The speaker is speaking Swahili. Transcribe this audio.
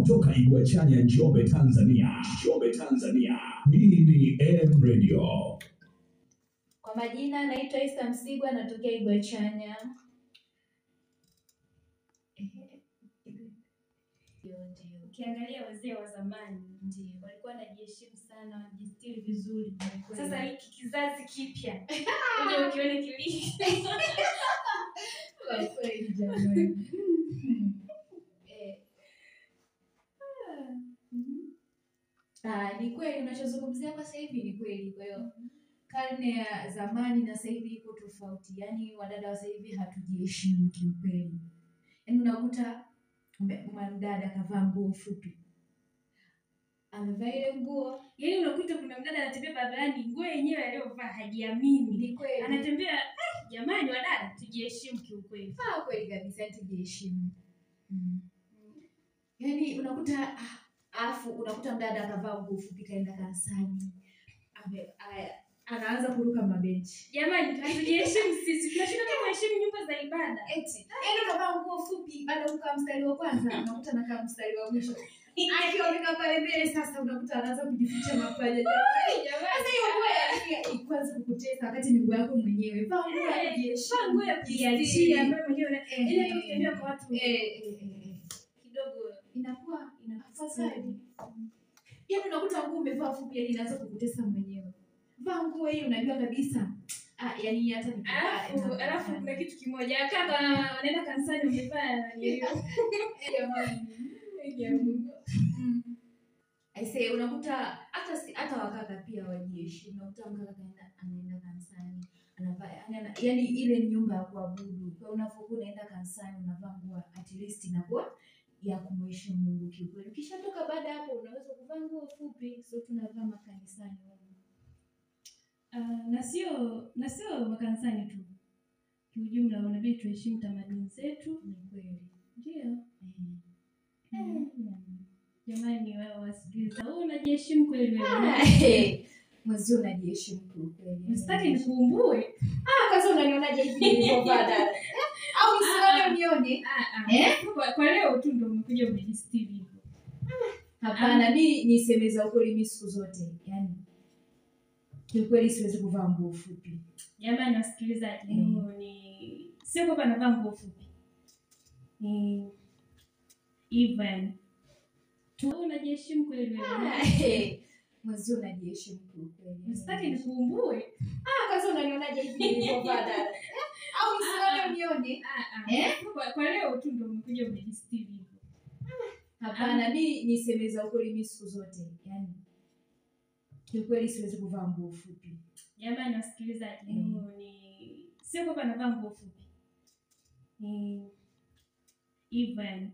Kutoka Igwachanya, Njombe, Tanzania. Njombe, Tanzania. Hii ni M Radio. Kwa majina naitwa Esther Msigwa, natokea Igwachanya. Ndio. Ukiangalia wazee wa zamani Ndio. walikuwa wanajiheshimu sana, wanajistiri vizuri. Kweli. Sasa hiki kizazi kipya uje ukione kilii. Kwa kweli jamani. Eh. Ni kweli unachozungumzia kwa sasa hivi ni kweli. Kwa hiyo karne ya zamani na sasa hivi iko tofauti. Yaani wadada wa sasa hivi hatujiheshimu kiukweli. Yaani unakuta mwanadada kavaa nguo fupi, amevaa ile nguo. Yaani unakuta kuna mdada anatembea barabarani, nguo yenyewe aliyovaa hajiamini, Ni kweli. anatembea. Jamani wadada, tujiheshimu kiukweli. Kweli kabisa, tujiheshimu. Yaani unakuta afu unakuta mdada akavaa nguo fupi kaenda kanisani, anaanza kuruka mabenchi. Jamani, hatujiheshimu sisi, tunashinda hata kuheshimu nyumba za ibada. Eti yaani kavaa nguo fupi, baada kukaa mstari wa kwanza unakuta anakaa mstari wa mwisho. Akioneka pale mbele sasa unakuta anaanza kujificha mapaja. Sasa hiyo nguo ya kwanza kukutesa wakati ni nguo yako mwenyewe. Vaa nguo ya kujiheshimu. Vaa nguo ya kujiachia ambayo mwenyewe ile tu ukitembea kwa watu kidogo Inakuwa inafadhali. Yaani unakuta nguo umevaa fupi, yaani inaanza kukutesa mwenyewe. Vaa nguo hii unajua kabisa. Yaani hata nikivaa Alafu kuna kitu kimoja, kaka wanaenda kanisani wamevaa nani. Jamani. I say unakuta hata wakaka pia wajiheshimu. Unakuta mkaka kaenda anaenda kanisani, anavaa yaani ile ni nyumba ya kuabudu. Kwa hiyo unapokuwa unaenda kanisani unavaa nguo at least inakuwa ya kumheshimu Mungu kiukweli. Ukishatoka baada hapo unaweza kuvaa nguo fupi, sio tunavaa makanisani. Na sio makanisani tu. Kiujumla unabidi tuheshimu tamaduni zetu. Ni kweli. Ndio. Jamani wewe wasikiliza, wewe unajiheshimu kweli wewe? Mwezi unajiheshimu kweli. Usitaki nikuumbue? Kwanza unanionaje hivi nilivyovaa dada? Au usione unione? Kwa leo tu ndio umekuja umejistiri hivyo. Hapana, mimi nisemeza ukweli mimi siku zote. Yaani kiukweli siwezi kuvaa nguo fupi. Jamani wasikilizaji, ni sio kwamba navaa nguo fupi. Ni even tu unajiheshimu kweli wewe? Mwezi unajiheshimu kweli. Usitaki nikuumbue? Kwanza unanionaje hivi nilivyovaa dada? Au usione unione? Kwa leo tu ndio umekuja umejistiri hivyo. Hapana, mimi nisemeza ukweli mimi siku zote. Yaani kiukweli siwezi kuvaa nguo fupi. Jamani wasikilizaji, ni sio kwamba navaa nguo fupi. Ni even